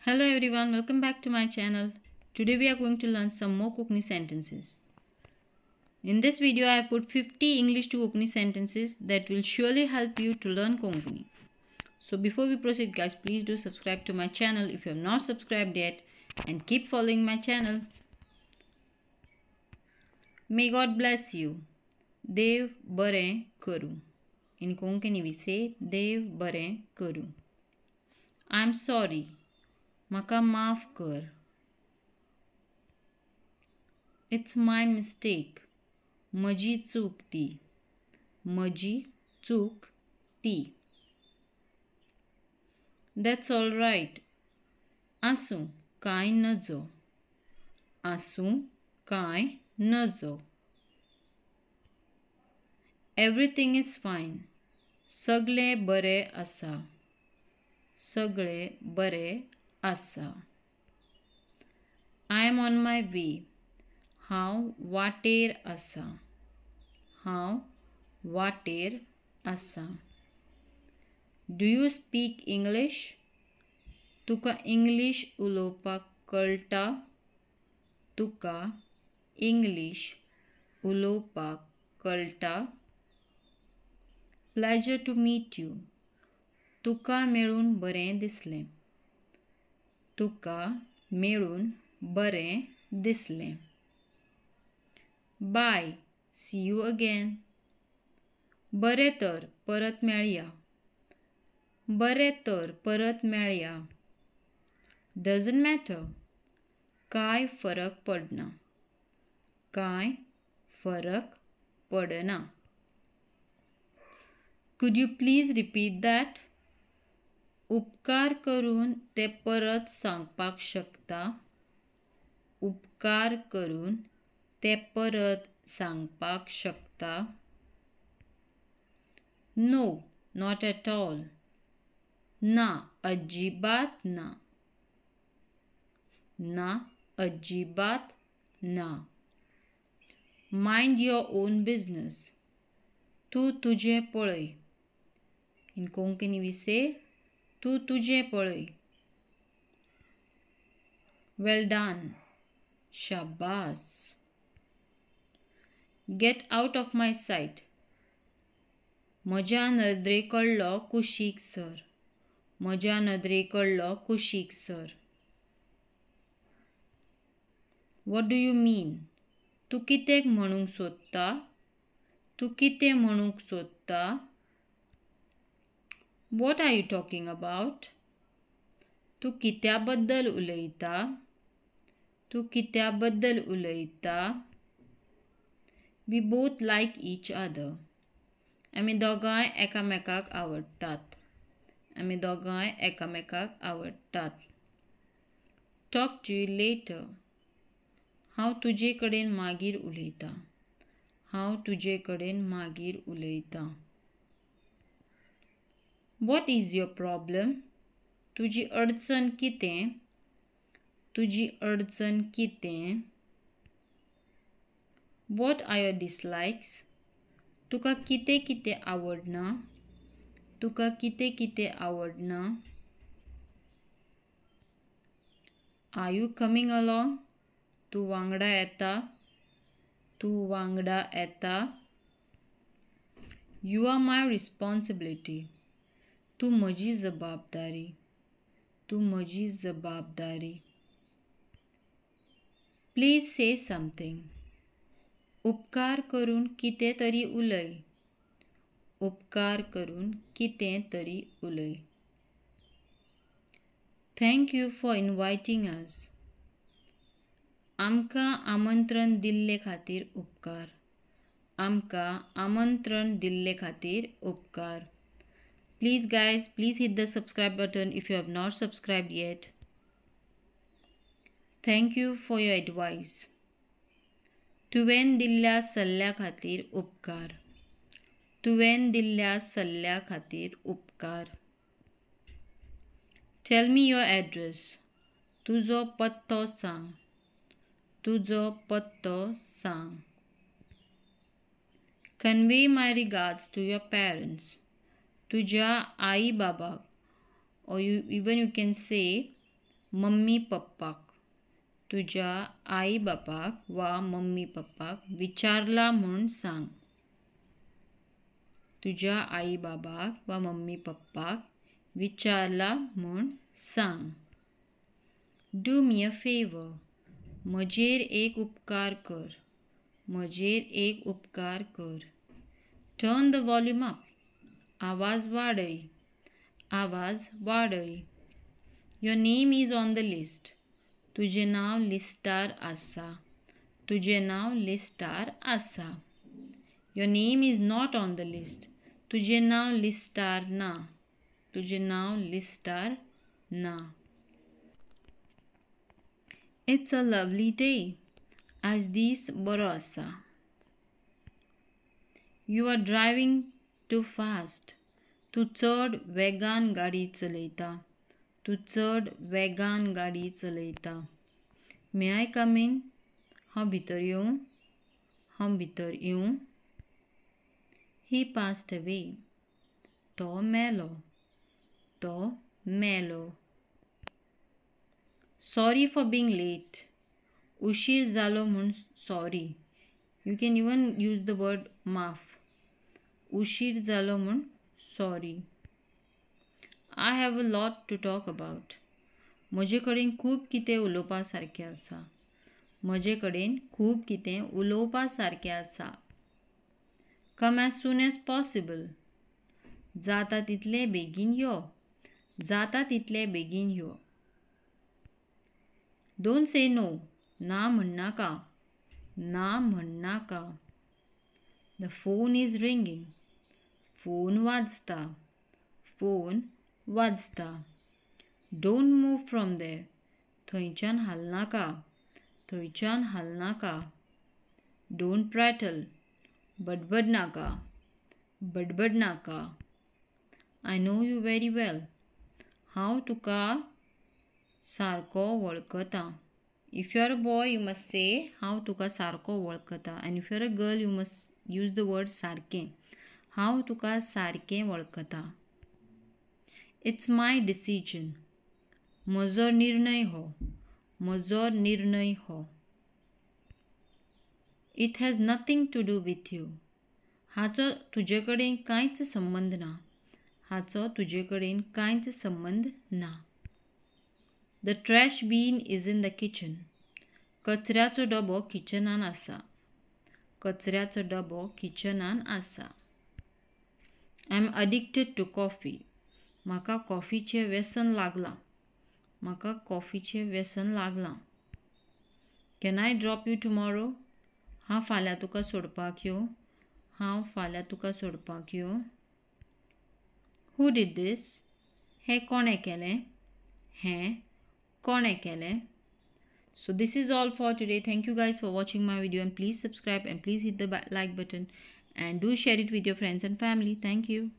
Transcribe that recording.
Hello everyone, welcome back to my channel. Today we are going to learn some more Konkani sentences. In this video I have put 50 English to Konkani sentences that will surely help you to learn Konkani. So before we proceed guys, please do subscribe to my channel if you have not subscribed yet and keep following my channel. May God bless you. Dev bare karu. In Konkani we say Dev bare karu. I am sorry. Maka maaf kar. It's my mistake. Maji chuk ti. Maji chuk ti. That's all right. Asu kai najo. Asu kai najo. Everything is fine. Sagle bare asa. Sagle bare asa. I am on my way. How vater asa. How vater asa. Do you speak English? Tuka English ulopak kalta. Tuka English ulopak kalta. Pleasure to meet you. Tuka melun bare disle. Tuka melun bare disle. Bye. See you again. Bare tar parat melya. Bare tar parat melya. Doesn't matter. Kai farak padna. Kai farak padna. Could you please repeat that? उपकार करून ते परत सांगपाक शकता? उपकार करून ते परत सांगपाक शकता? No, not at all. ना, अजिबात ना. ना, अजिबात ना. Mind your own business. तूं तुजें पळय. In Konkani we say तूं तुजें पळय. Well done. शाबास. Get out of my sight. म्हज्या नदरे कडलो कुशीक सर. म्हज्या नदरे कडलो कुशीक sir. What do you mean? तूं कितें म्हणूंक सोदता? तूं कितें म्हणूंक सोदता? What are you talking about? तूं कित्या बद्दल उलयता? तूं कित्या बद्दल उलयता? We both like each other. आमी दोगांय एकामेकाक आवडटात. आमी दोगांय एकामेकाक आवडटात. Talk to you later. हांव तुजे कडेन मागीर उलयतां. हांव तुजे कडेन मागीर उलयतां. What is your problem? तुजी अडचण कितें? तुजी अडचण कितें? What are your dislikes? तुका कितें कितें आवडना? तुका कितें कितें आवडना? Are you coming along? तूं वांगडा येता? तूं वांगडा येता? You are my responsibility. तूं म्हजी जबाबदारी. तूं म्हजी जबाबदारी. Please say something. उपकार करून कितें तरी उलय. उपकार करून कितें तरी उलय. Thank you for inviting us. आमकां आमंत्रण दिल्ले खातीर उपकार. आमकां आमंत्रण दिल्ले खातीर उपकार. Please guys, please hit the subscribe button if you have not subscribed yet. Thank you for your advice. तुवें दिल्ल्या सल्ल्या खातीर उपकार. तुवें दिल्ल्या सल्ल्या खातीर उपकार. Tell me your address. तुजो पत्तो सांग. तुजो पत्तो सांग. Convey my regards to your parents. तुज्या आई बाबाक, or you even you can say mummy पप्पाक, तुज्या आई बापाक वा मम्मी पप्पाक विचारला म्हूण सांग. तुज्या आई बाबाक वा मम्मी पप्पाक विचारला म्हूण सांग. Do me a favour. म्हजेर एक उपकार कर. म्हजेर एक उपकार कर. Turn the volume up. आवाज वाडय. आवाज वाडय. Your name is on the list. तुजें नांव लिस्टार आसा. तुजें नांव लिस्टार आसा. Your name is not on the list. तुजें नांव लिस्टार ना. तुजें नांव लिस्टार ना. It's a lovely day. आज दीस बरो आसा. You are driving too fast. तूं चड वेगान गाडी चलयता. तूं चड वेगान गाडी चलयता. May I come in? हांव भितर येवं? हांव भितर येवं? He passed away. तो मेलो. तो मेलो. Sorry for being late. उशीर जालो म्हूण sorry. You can even use the word माफ. उशीर जालो म्हूण sorry. I have a lot to talk about. म्हजे कडेन खूब कितें उलोवपा सारकें आसा. म्हजे कडेन खूब कितें उलोवपा सारकें आसा. Come as soon as possible. जाता तितले बेगीन यो. जाता तितले बेगीन यो. Don't say no. ना म्हणनाका. ना म्हणनाका. The phone is ringing. Phone वाजता. फोन वाजता. Don't move from there. थंयच्यान हालनाका. थंयच्यान हालनाका. Don't prattle. बडबडनाका. बडबडनाका. I know you very well. हांव तुका सारको वळखता. If you are a boy, you must say हांव तुका सारको वळखता. And if you are a girl, you must use the word सारकें. हांव तुका सारकें वळखता. It's my decision. म्हजो निर्णय हो. म्हजो निर्णय हो. It has nothing to do with you. हाचो तुजे कडेन कांयच संबंद ना. हाचो तुजे कडेन कांयच संबंद ना. The trash bin is in the kitchen. कचऱ्याचो डबो किचनान आसा. कचऱ्याचो डबो किचनान आसा. I am addicted to coffee. म्हाका कॉफीचें व्यसन लागलां. म्हाका कॉफीचें व्यसन लागलां. Can I drop you tomorrow? हांव फाल्यां तुका सोडपाक येवं? हांव फाल्यां तुका सोडपाक येवं? Who did this? हें कोणें केलें? हें कोणें केलें? So this is all for today. Thank you guys for watching my video, and please subscribe and please hit the like button and do share it with your friends and family. Thank you.